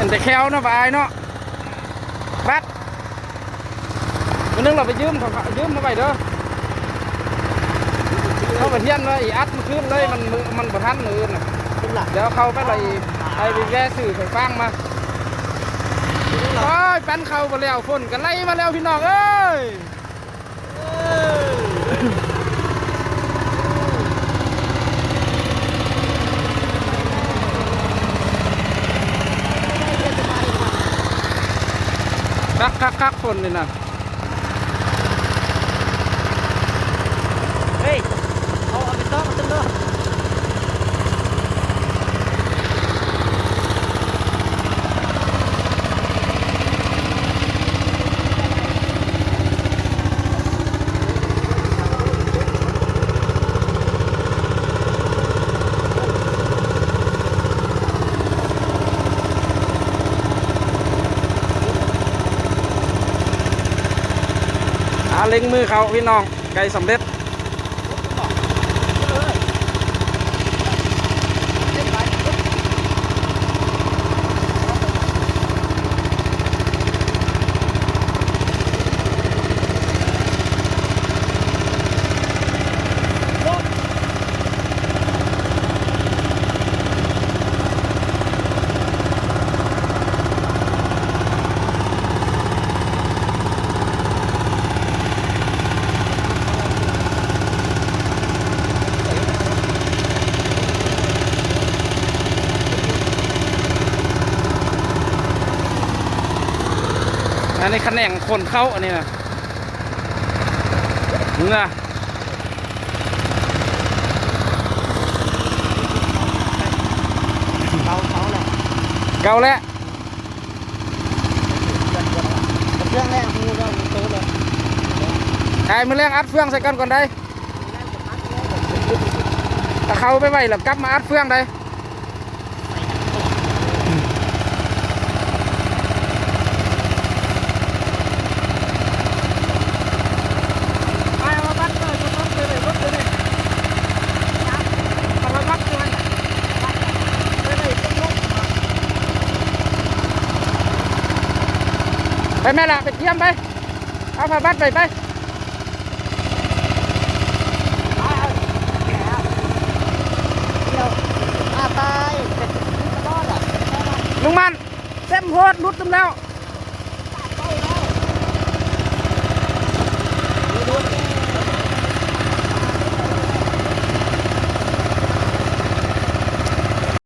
ແຕ່ແຄວເນາະ ປາອາຍເນາະ ບັດ ມື້ໜຶ່ງເຮົາໄປຢືມເຂົາ ຢືມເຂົາໄວ້ເດີ ເຮົາໄປທຽນວ່າອີອັດມື້ຄືນເລີຍ ມັນ ມັນບໍ່ທັນມື້ອື່ນນະ ດຽວເຂົ້າໄປລະອີ ໄປແວ່ຊື້ໄຟຟາງມາ ໂອ້ຍ ປັນເຂົ້າບໍ່ແລ້ວ ຝົນກໍໄຫຼມາແລ້ວ ພີ່ນ້ອງເອີຍ. ຄັກໆໆ ຝົນນີ້ນະ ເຮີ້ຍ ເອົາ ເອົາໄປຕ້ອງເອົາຕົນເດີ. ອາ ເລັ່ງມືເຂົ້າ ພີ່ນ້ອງ ໃກ້ສຳເລັດ. ອັນນີ້ຂະແໜງຂົນເຂົ້າ ອັນນີ້ນະ ນະ ເກົ່າ ເກົ່າແຫຼະ ເກົ່າແຫຼະ. ເຟືອງແລ້ວ ຮູ້ແລ້ວ ຮູ້ໂຕແລ້ວ ໄດ້ ມື້ແລງອັດເຟືອງໃສ່ກັນກ່ອນໄດ້ ຖ້າເຂົ້າໄປໄວແລ້ວກັບມາອັດເຟືອງໄດ້. ໄປແມ່ລະ ໄປກຽມໄປ ເອົາຜ້າບັດໄປ ໄປ ລຸງມັນ ເຕັມໂພດ ຫຼຸດນຳແລ້ວ.